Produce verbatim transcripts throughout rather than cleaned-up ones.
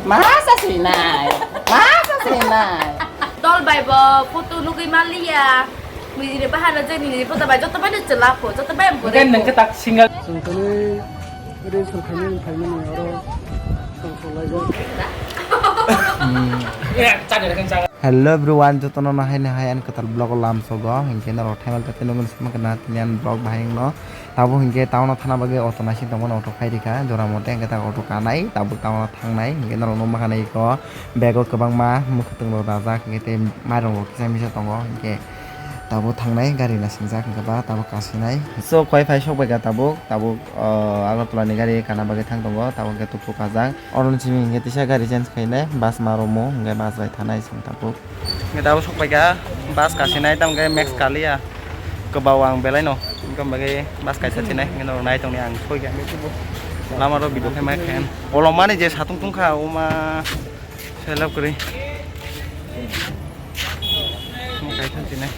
Masa sinai? Masa sinai? Tol bai bo photo nugui maliya. Mui ni bahana je ni photo bai joto bai no chwla pho, joto bai ang Kan nang borek pho. Ketak single. Songkoni, ri songkoni phaimani oro songkolaijak. Hello everyone, jotono no hai no hai ani kwtal vlog o lamsogo. Hinkhe norok thaimal tei nugwi sima kana tini ani vlog bahai no. Tabuk hinkhe town o thana bagwi auto naising tongmani auto khai rikha jora mote hinkhe tak auto kanai tabuk town o thangnai hinkhe norok nukmankha na iko bag o kwbangma mwkhwtwng rok dajak hinkhe tei mairung rok kisa misa tongo hinkhe tabuk thangnai gari nasingjak hinkhe ba tabuk kasinai so koi phai sokbaikha tabuk tabuk Agartala ni gari kana bagwi thang tongo tabuk hinkhe tuk tuk kajak. Oro ni simi hinkhe tisa gari change khainai bus ma romo hinkhe bus bai thanai chwng tabuk. Hinkhe tabuk sokpaikha bus kasinai tamo khe max kaliya kwbao ang belai no hinkhe bagwi bus kaisa sinai hinkhe norok nai tongni ang soikha lama rok video khe mai khe kolom mani je satung tungkha oma selap kwrwi kaisa sinai.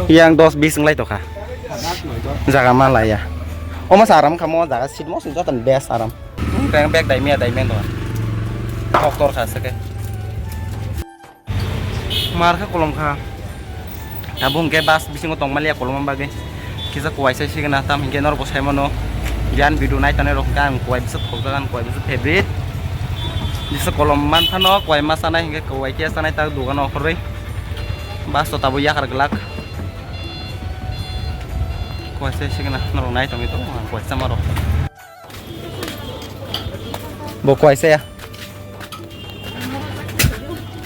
Yang dos bis nglai tokha. Jaga malaya. Oma sa aram kamo jaga sit mo sin jotan best aram. Bag dai mia dai men do. Doctor kha sake. Mar kha kolom kha. Abo hwnkhe bus bisingo tongmaliya kolomma bagwi. Kisa kuwaisa sigana tam hinkhe norokbo saimano. Biyan video nai tongnai rok hwnkhe ang kuwai bwswk thokjak ang kuwai bwswk favorite. Bisa kolom manthano kuwai ma chanai hinkhe kuwai khe chanai tak dogano okhorwi. Bus to tabuk yakar glak. Kuwaisa sigana norok nai tongwi tongo ang kuwaisa marok. Bo kuwaisa ya.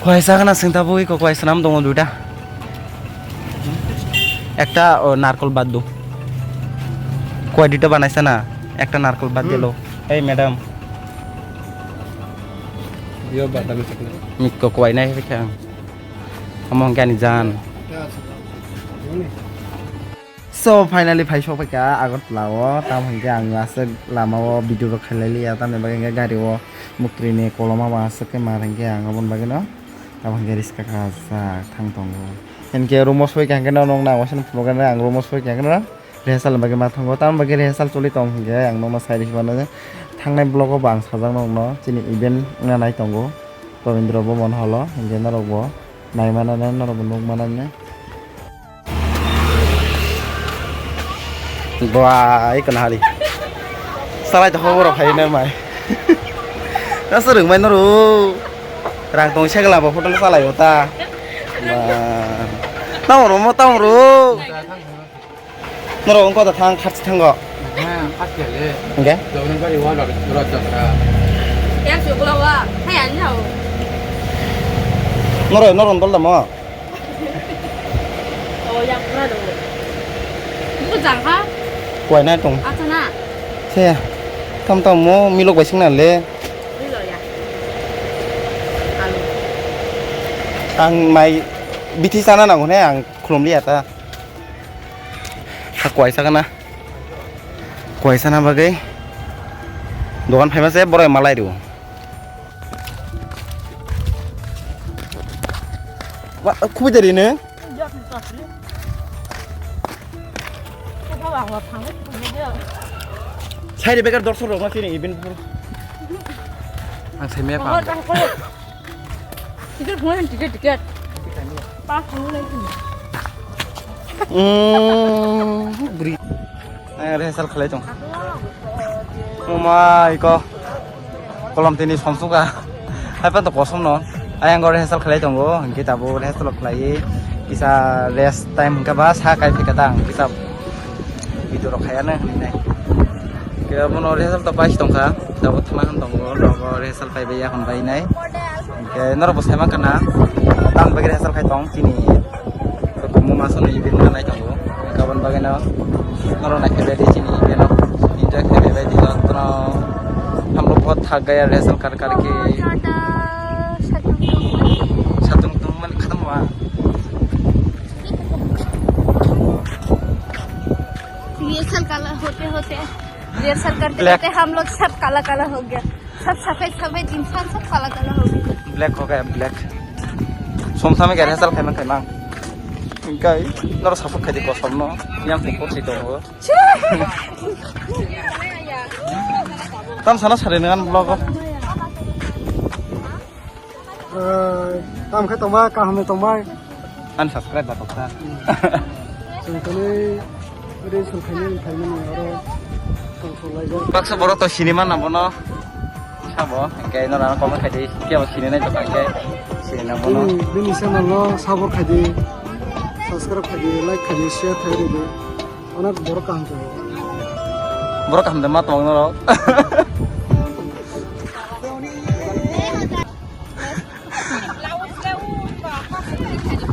Kuwaisa gana sing tabuk iko kuwaisa nam tongo duita. Ekta o narkol bad do. Kuwai duita banaisa na. Ekta narkol bad dilo. Hey madam. Yo bad dami sakna. Mikko kuwai nai khe ang. Omo hwnkhe ani jaan. So finally phai sokphaikha Agartala o, tamo hinkhe ang aswk lama o video rok khailai liya, tamni bagwi hinkhe gari o muktri ni koloma bo aswk khe mar hinkhe ang aboni bagwi no tamo hinkhe riska kha sa thang tongo. Hinkhe room o soikha hinkhe no nokna ang waisa no phunukha ang room o soikha hinkhe no rehearsal ni bagwi ma thango, tamo bagwi rehearsal choli tong hinkhe ang nokno sai rikmano thangnai vlog o bo ang sajak nokno chini event wngna nai tongo Rabindra Bhaban hall o hinkhe norok bo. Nai manane norok bo nuk manane. Ba, iko na hari. Salai to hobor khai na mai. Nasa rung mai noro. Rang tong segala bo hotel salai ota. Ba. Tamo ro mo tamo ro. Norok wngkha da thang khatsi thango. Hwnkhe? Jogna gari wall rok rok jakra. Yang sukla wa, hai ani hao. Norok norok dol da mo. Oh, yang pura do. Buku jang ha? Kuai nai tong. Acha na. Se. Tam tam mo milok bai sing na le. Ui lo ya. Alu. Ang mai bithi sana nango ne ang khulum liya ta. Kuai sakana. Kuai sana bagwi. Dogan phaima se borok malai rw. Wa, khubui dari ne? Sai de bekar dorsok rok ma sini ibin pur. Ang sai me pa. Ticket phone, ticket, ticket. Pas phone lai sini. Hmm, bri. Ang rehearsal khalai tong. Mama, iko. Kolom tini somsuka. Hai pa to kosom no. Ayang rehearsal khalai tongo. Hingke tabo rehearsal khalai. Kisa rest time hingke ba sa kai phika ta hingke ta. Video rok khaya na hinai. Ke bono rehearsal to pai tongkha. Tabo thana han tongo. Rogo rehearsal pai bai ya hon bai nai. Hingke norok bo sai mankha na. Tam bagwi rehearsal khai tong chini. Kwbangma masano event wngna nai tongo. Aboni bagwino norok naikhe ready chini event o. Enjoy khe rebaidi jotono. Hamrok bo thak gaya rehearsal kar kar khe. Satung tungmani khatamo ba. काला होते होते, रिहर्सल करते Black। करते हम लोग सब काला काला हो गया। सब सफेद सफेद इंसान सब काला काला हो गया। Black हो गया, black। सोमसा में कह रहे हैं, चल, खाई मैं, खाई मैं। इनका ही, नोरा सफेद खाई दे, कसम no. Yang pukul situ. Tam sana sari dengan vlog. Eh, tam khe tongbai, kaham tongbai. Unsubscribe ba toksa. Chwng tini ri song khaini khaimani oro tong song laijak. Baksa borok to sinima na bono. Sabo, hingke ino rana comment khai di, kebo sini nai tokha hingke, sini na bono. Bini, bini channel no support khai di, subscribe khai di, like khai di, share khai di, onek borok kaham tongo. Borok kaham de ma tong norok.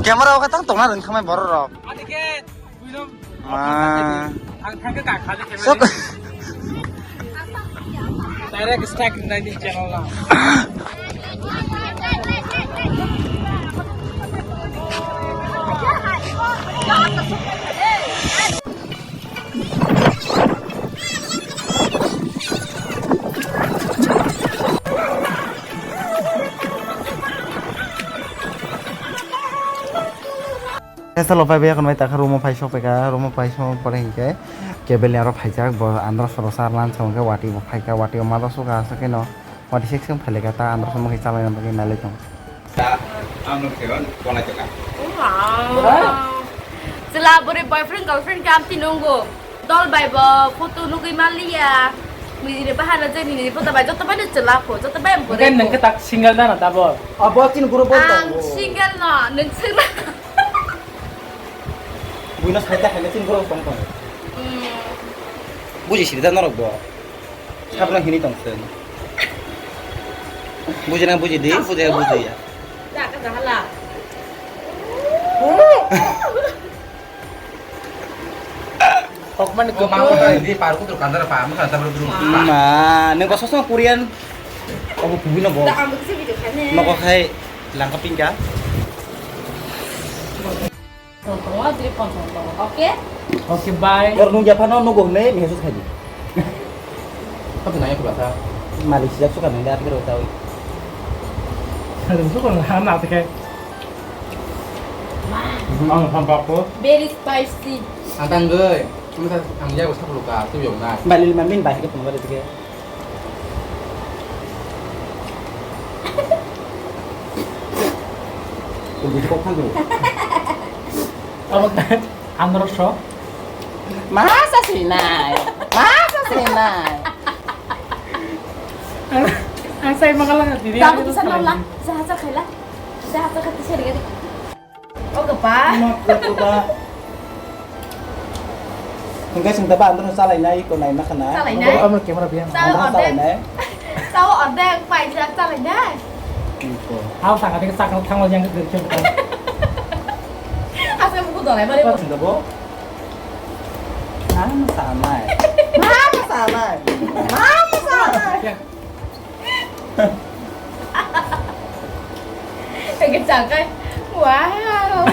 Camera o khe tang tongna rwng khamai borok rok. Ma. Ang thangkhe ka khali khe. Sok. Direct strike nine channel na. Tesa lopai bai, ekon bai takha room o phai sok paikha, room o phai sok pore hinkhe cable ni aro phaijak, bo andro soro sa lunch hwnkhe wati bo phaikha, wati o ma do suka aswk khe no wati sek sek phailaikha ta andro somokhe chalai bagwi nailai tong. Ta ano khe bonai tongkha. Wow. Chwla bwrwi boyfriend girlfriend khe amtwi nungo. Dol bai bo photo nugwi manliya. Nini bahana je nini photo bai joto bai no chwla pho, joto bai bwrwi pho. Nang khe tak single da na ta bo? Abo tin group bo. Ang single no, nwng single. Buino saita khaina tin group tong tong. Hmm. Buji sida norok bo. Sabra hini tong sen. Buji na buji di, buji ya buji ya. Da ka da hala. Hokmani ko ma ko di par ko kandar pa ma kandar bro. Ma, nang ko sosong Korean. Abo kubui no bo. Da ang bisi video khane. Noko khai langka pingka. Song tongo, dri pon song tongo. Oke? Oke, bye. Kor nung japhano nugo hwnwi message khai di. Kok nanya ko bahasa? Malaysia suka nang dia pikir tahu. Aduh, suka nang ham na teke. Ang hampa ko. Very spicy. Ang tanggoi. Ang jago sak luka, tu yong na. Bali lima min bahik ko pengbar teke. Tunggu kok kan tu. Abo andro so. Masa sinai? Masa sinai? Ang sai makala ka diri. Kamu tuh sana lah, saya aja kailah. Saya aja kata saya. O kwpa. Hwnkhe chwng tabo androno chalainai, iko naima khna. Chalainai. Omo camera biang. Androno chalainai. Sao ordek paijak chalainai. Iko. Hao saka de sakno thangma jang de chwng. Asa buku dolai mari. Chwng tabo. Nang sanai. Nang sanai. Nang sanai. Kecak kai. Wow.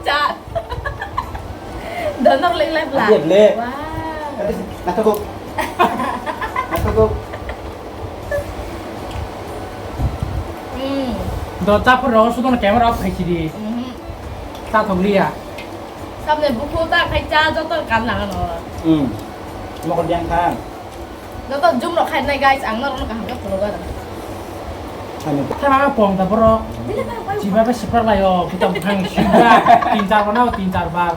Cak. Donor lek lek lah. Dia beli. Wow. Nanti aku. Nanti aku. Hmm. Do chapur ro sudo camera off khai sidi. Mhm. Ta thok liya. Samne buku ta khai cha joto kan lang no. Hmm. Mau kerjaan kan? Joto jum rok khainai guys, ang norokno kaham khe phunukgo. Ano. Thana pong ta borok. Jiba be sipra layo, buta bukhang sibra, tin char bar no, tin char bar.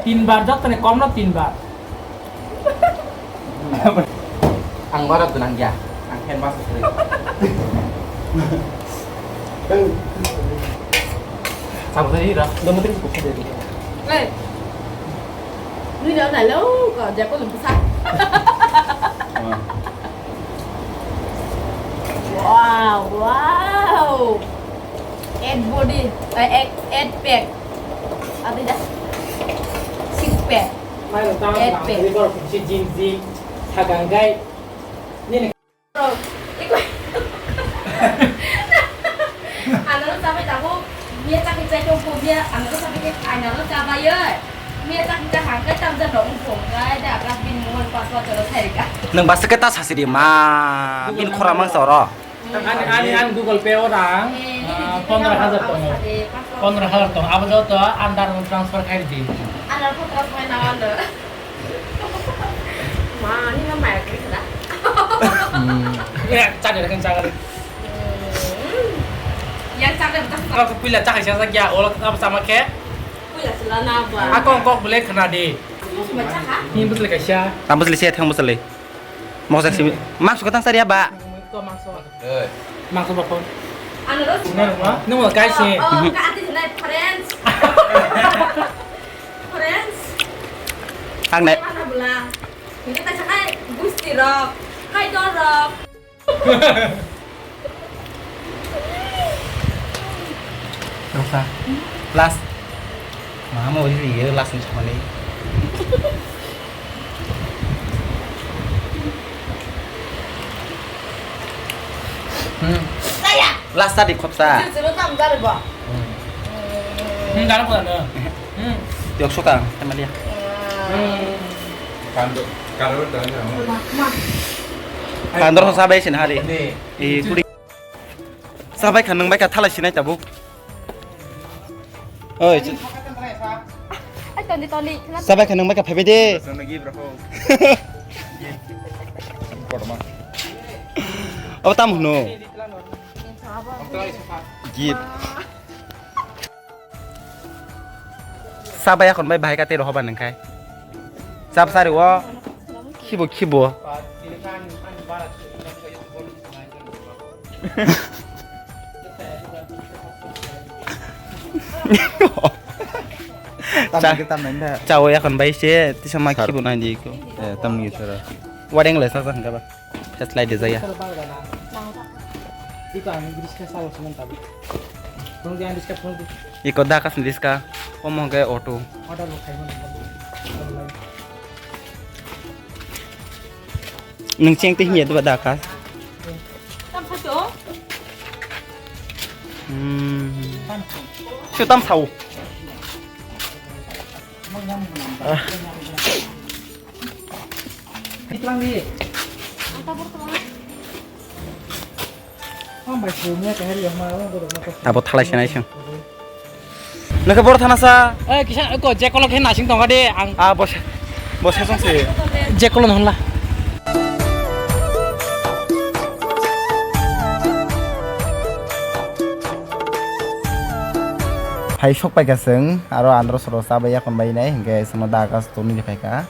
Tin bar jotoni kom no tin bar. Ang bara gwnang ya, ang khe mas sri. Sabo tadi ra. Domo tadi buka jadi. Hey. Nui na nai lo, ko ja ko lum sa. Wow, wow. Eight body, eh, eight, eight pack. Ati dah. Six pack. Eight pack. Ini baru fungsi jin jin. Sagang gai. Ini Analo chabai tabuk, miya chakri chai tong kho, miya analo chabai khe, analo chabai oi. Miya chakri chai hang kai tam jan rok wng kho, kai da, gas bin mo, Nwng bwswk khe ta sasi di ma, bini khora mangsa oro. Ani, ani, ani Google Pay o rang, ah, pondro hajar tongo. Pondro hajar tongo. Abo joto under transfer khai di. Under transfer na wala. Ma, ni na maya kri kada. Hmm. Eh, chakri kan chakri. Hmm. Yang chakri betul. Kau puila chakri siapa ya? Olah apa sama ke? Puila sila na ba. Aku kok boleh kena di. Ini betul kaisa. Tambah selesai, tambah selesai. Moksa simi, mangso kwthang chariya ba? Mangso bakon. Ano ro. Nung guys ni. Oh, ka ati na friends. Friends. Ang nai. Mana bula. Ini ta sakai gusti rok. Hai don rok. Dosa. Last. Mama ori riyo last ni chamani. Hmm. Last tadi khopsa. Jero tam jare ba. Hmm. Hmm, jare ba na. Hmm. Yok suka, teman dia. Hmm. Kando, kando dah. Kando sa bai sin hari. Ni. Eh, kuli. Sa bai kha, nwng bai kha, thalai sinai tabuk. Oi, Ai, toni, toni, khna. Sa bai kha, nwng bai kha, phaibai de. Sana gi bro. Korma. Abo tam hwno. Gift. Sa bai akhon bai bahai ka tei rohoba nang khai. Chap sari o khibo khibo. Tam Cha-, ke tam nang da. Chao akhon bai se tisa ma Sir. Khibo nai di ko. Eh, tam ni sara. Wareng le sa sa hingka ba. Flashlight de jaya. Iko dakas ni diska, omo hwnkhe auto. Nwng cheng twi hinya diba dakas? Hmm. Sio tam sao. Abo thalai sinai sing. Nokhe boro thana sa. Eh, kisa ko je kolok he nasing tonga de ang. Ah, bose. Bose song se. Je kolok honla. Hai sok paika seng, aro andro soro sa bai yakon bai nai, hingke seno dagas toni de paika.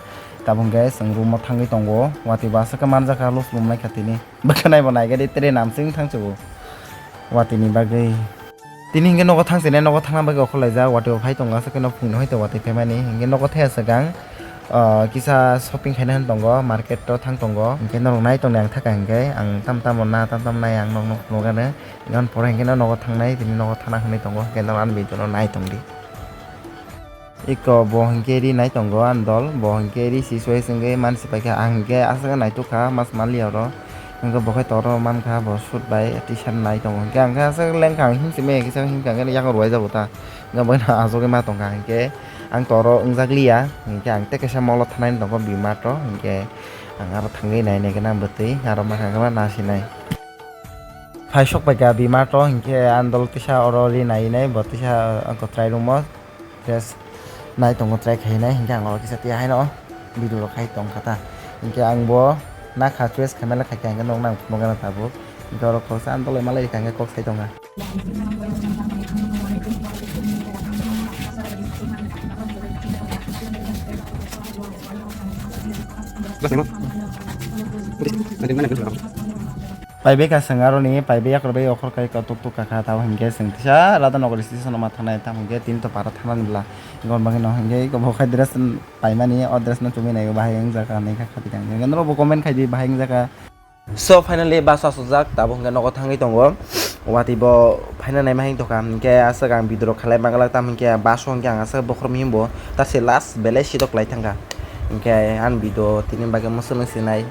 Tabuk hingke chwng room o thangwi tongo, watwi bo aswk khe manjakha, lus lum naikha tini. Bwkhanai bo naikhe de tere namsing thangsugo watwi ni bagwi. Tini hingke nogo thangsinai, nogo thangna bagwi okhorlaijak, watwi bo phai tongo, aswk khe nok phungni hoito watwi phaimani. Hingke nogo thaya swkang, ah, kisa shopping khaina hinwi tongo, market o thang tongo. Hingke norok nai tongni ang thaka hingke, ang tam tamo na, tam tamo nai ang nok nogano. Hingke ani pore hingke nogo thangnai, tini nogo thana hinwi tongo, hingke norok ani video no nai tongdi. Iko bo hingke ri nai tongo ani dol, bo hingke ri si soi sengke mansi paikha, ang hingke aswk naitukha mas mali oro, hingke bo khe toro mankha bo suit bai t-shirt nai tongo, hingke ang khe aswk lengkha ang himsime kisa himkha hingke yakung rwai jago ta, hingke bo no aswk ma tongkha, hingke ang toro wngjak liya, hingke ang tei kaisa molo thanai tongo B-Mart o, hingke ang aro thangwi nai nai gana bwtwi aro mankha khe ma nasinai. Phai sok paikha B-Mart o, hingke ani dol kisa oro ri nai nai bo kisa ang ko try room o. Dress nai tongo try khainai, hingke ang oro kisa tei haino video rok khai tongkha ta. Hingke ang bo nakha choice khaimala khaikha hingke nokna ang phunukgana tabuk. Hingke oro khoroksa ang dolai malai rikha hingke kok sai tongkha. Paibai ka seng aroni, paibai yakur bai okhor kai ka tuk tuk ka kha, tamo hinkhe seng tisa Radha Nagar station ma thangnai, tamo hinkhe tin to para thangnani bwla. Gor bagwi no hinkhe iko bo khai dress paimani, o dress no chumui nai bahai wng jaka hinwi kha khati tang. Hinkhe norok bo comment khai di bahai wng jaka. So finally bus o achukjak, tamo hinkhe nogo thangwi tongo. Watwi bo phaina naima hing tokha, hinkhe aswk ang video rok khalai manglak, tamo hinkhe bus o hinkhe ang aswk bokhorok mihimbo, ta se last belai sidok lai thangkha. Hinkhe ang video tini bagwi mwswk nung sinai.